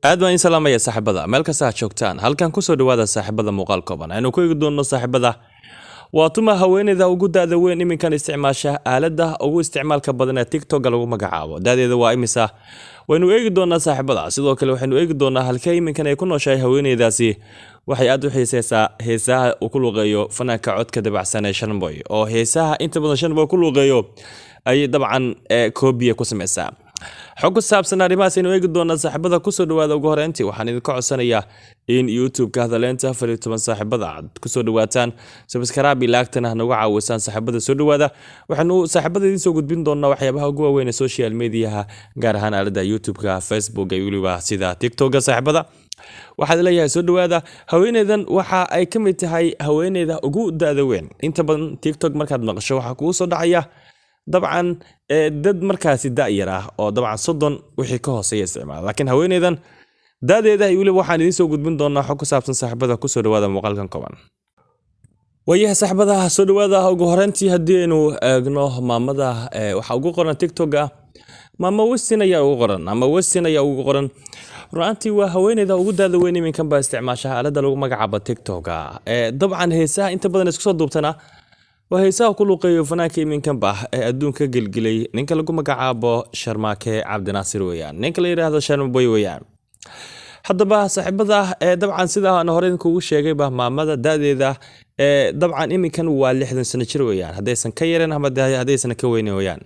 Aad baan iin salaamaya saaxiibada meel kasta aad joogtaan. Halkan kusoo dhawaada, saaxiibada, muuqaal kooban aynu ku eegi doonno, saaxiibada, waa tuma haweeneyda ugu da'da weyn iminkan isticmaasha aaladda ugu isticmaalka badan ee TikTok lagu magacaabo? Da'deeda waa imisa? Waynu eegi doonaa, saaxiibada. Sidoo kale waxaynu eegi doonaa halkee iminkan ay ku nooshahay haweeneydaasi. Waxay aad u xiiseysaa heesaha uu ku luuqeeyo fanaanka codka dabacsan ee Sharmaboy, oo heesaha inta badan Sharmaboy ku luuqeeyo ayay dabcan koobiya ku sameysaa. Xog ku saabsan arrimahaas aynu eegi doonaa, saaxiibada. Kusoo dhawaada. Ugu horeyntii waxaan idinka codsanayaa in YouTube-ka Hadaleynta 14, saaxiibada, aad kusoo dhawaataan, subscribe iyo like-tana nagu caawisaan. Saaxiibada, soo dhawaada. Waxaanu saaxiibada idiin soo gudbin doonaa waxyaabaha ugu waaweyn ee social mediaha, gaar ahaan aalada YouTube-ka, Facebook iyo weliba sida TikTok-ka. Saaxiibada, waxaad leeyahay soo dhawaada. Haweeneydan waxa ay ka mid tahay haweeneyda ugu da'da weyn. Inta badan TikTok markaad maqasho waxaa kugu soo dhacaya dabcan dad markaasi da'yar ah oo dabcan 30 wixii ka hooseeya isticmaala, laakiin haweeneydan da'deeda iyo weliba waxaan idiin soo gudbin doonaa xog ku saabsan. Saaxiibada, kusoo dhawaada muuqaalkan kooban. Waayaha saaxiibada, soo dhawaada. Ugu horeyntii haddii aynu eegno maamada, waxaa ugu qoran TikTok-a Maama Westin ayaa ugu qoran, ama Westin ayaa ugu qoran. Runaantii waa haweeneyda ugu daada weyn iminkan baa isticmaasha aaladda lagu magacaabo TikTok-a. Dabcan heesaha inta badan isku soo duubtana waa heesaha ku luuqeeyo fanaanka iminkanba ee adduunka gelgelay, ninka lagu magacaabo Sharmaake Cabdinaasir weeyaan, ninka la yidhaahdo Sharmaboy weeyaan. Haddaba saaxiibada, dabcan sida aan hore idinkugu sheegayba, maamada da'deeda dabcan iminkan waa 60 sano jir weeyaan, haddaysan ka yareen ama haddaysan ka weynin weeyaan.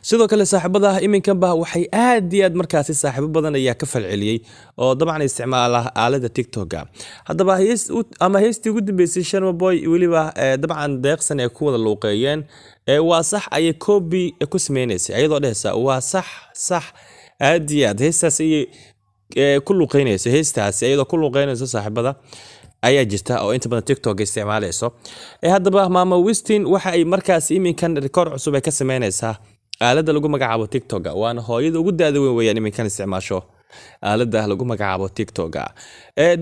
Sidoo kale saaxiibada, iminkanba waxay aad iyo aad markaasi saaxiibo badan ayaa ka falceliyey oo dabcan isticmaala aalada TikTok-a. Haddaba hees ama heestii ugu dambeysay Sharmaboy weliba dabcan Deeqsan ay ku wada luuqeeyeen waa sax ayay copy ku sameynaysay, ayadoo dhehaysa "waa sax sax aad iyo aad". Heestaas ayay ku luuqeynayso. Heestaasi iyadoo ku luuqeynayso, saaxiibada, ayaa jirta oo inta badan TikTok isticmaalayso. Haddaba Maama Wistin waxa ay markaas iminkan rikoor cusub ay ka sameynaysaa aaladda lagu magacaabo TikTok, waana hooyada ugu daada weyn weeyaan iminkan isticmaasho aaladda lagu magacaabo TikTok.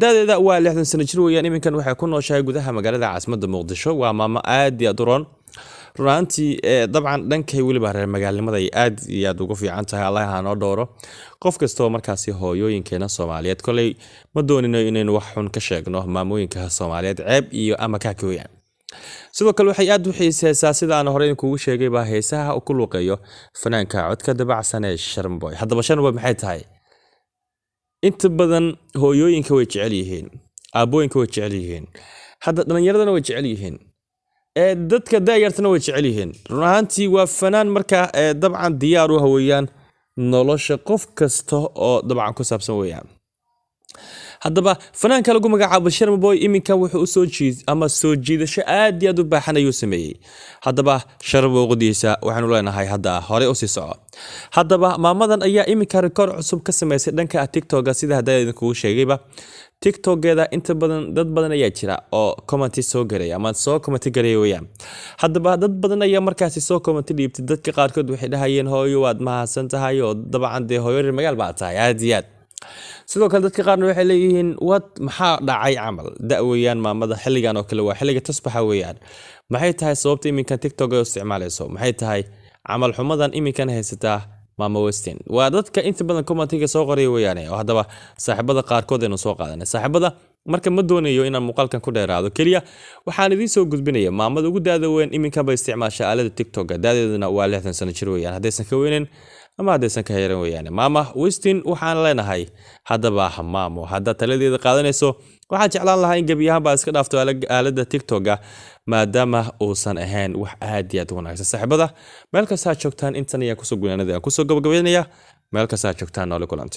Da'deeda waa 60 sano jir weeyaan. Iminkan waxay ku nooshahay gudaha magaalada caasimadda Muqdisho. Waa maamo aad iyo aad u roon run ahaantii. Dabcan dhankay weliba reer magaalnimada ay aad iyo aad ugu fiican tahay. Allah ha noo dhowro qof kastoo markaasi hooyooyinkeena Soomaaliyeed. Koley ma doonino inaynu wax xun ka sheegno maamooyinka Soomaaliyeed, ceeb iyo ama kaaki weeyaan. Sidoo kale waxay aad u xiiseysaa, sida aan horey idinkugu sheegayba, heesaha uu ku luuqeeyo fanaanka codka dabacsan ee Sharmaboy. Haddaba Sharmaboy maxay tahay? Inta badan hooyooyinka way jecel yihiin, aabbooyinka way jecel yihiin, hadda dhallinyaradana way jecel yihiin, dadka da'yartana way jecel yihiin. Run ahaantii waa fanaan marka dabcan diyaar u haweeyaan nolosha qof kasta oo dabcan ku saabsan weeyaan. Haddaba fanaanka lagu magacaabo Sharmaboy iminkan wuxuu usoo jiid ama soo jiidasho aad iyo aad u baaxan ayuu sameeyey. Haddaba Sharmaboy qodiisa waxaanu leenahay hadda hore usii soco. Haddaba maamadan ayaa iminka rikoor cusub ka sameysay dhanka TikToka. Sida hadda idinkugu sheegayba, TikTokeeda inta badan dad badan ayaa jira oo comment soo garaya ama soo comment garaya weeyaan. Haddaba dad badan ayaa markaasi soo comment dhiibtay. Dadka qaarkood waxay dhahayeen, "Hooyo, waad mahadsan tahay," oo dabcan dee hooyo reer magaal baa tahay aad iyo aad. Sidoo kale dadka qaarna waxay leeyihiin, "Wad maxaa dhacay camal da weeyaan maamada? Xilligan oo kale waa xilliga tusbaxa weeyaan. Maxay tahay sababta iminkan TikTok ay u isticmaalayso? Maxay tahay camal xumadan iminkan haysataa Maama Westin?" Waa dadka inta badan commentiga soo qoraya weeyaane. Oo haddaba saaxiibada qaarkood aynu soo qaadanay. Saaxiibada, marka ma doonayo inaan muuqaalkan ku dheeraado, keliya waxaan idiin soo gudbinaya maamada ugu daada weyn iminkanba isticmaasha aalada TikTok. Da'deeduna waa 60 sano jir weeyaan, haddaysan ka weynin ama haddaysan ka yaran weeyaane. Maama Westin waxaan leenahay haddaba, maamo, haddaad taladeeda qaadanayso, waxaan jeclaan lahaa in gebi ahaanba iska dhaafto aaladda TikToka, maadaama uusan ahayn wax aad iyo aad u wanaagsan. Saaxiibada, meel kasta aad joogtaan, intan ayaan kusoo gunaanada aan kusoo gabagabeynaya. Meel kasta aad joogtaan, noole kulantay.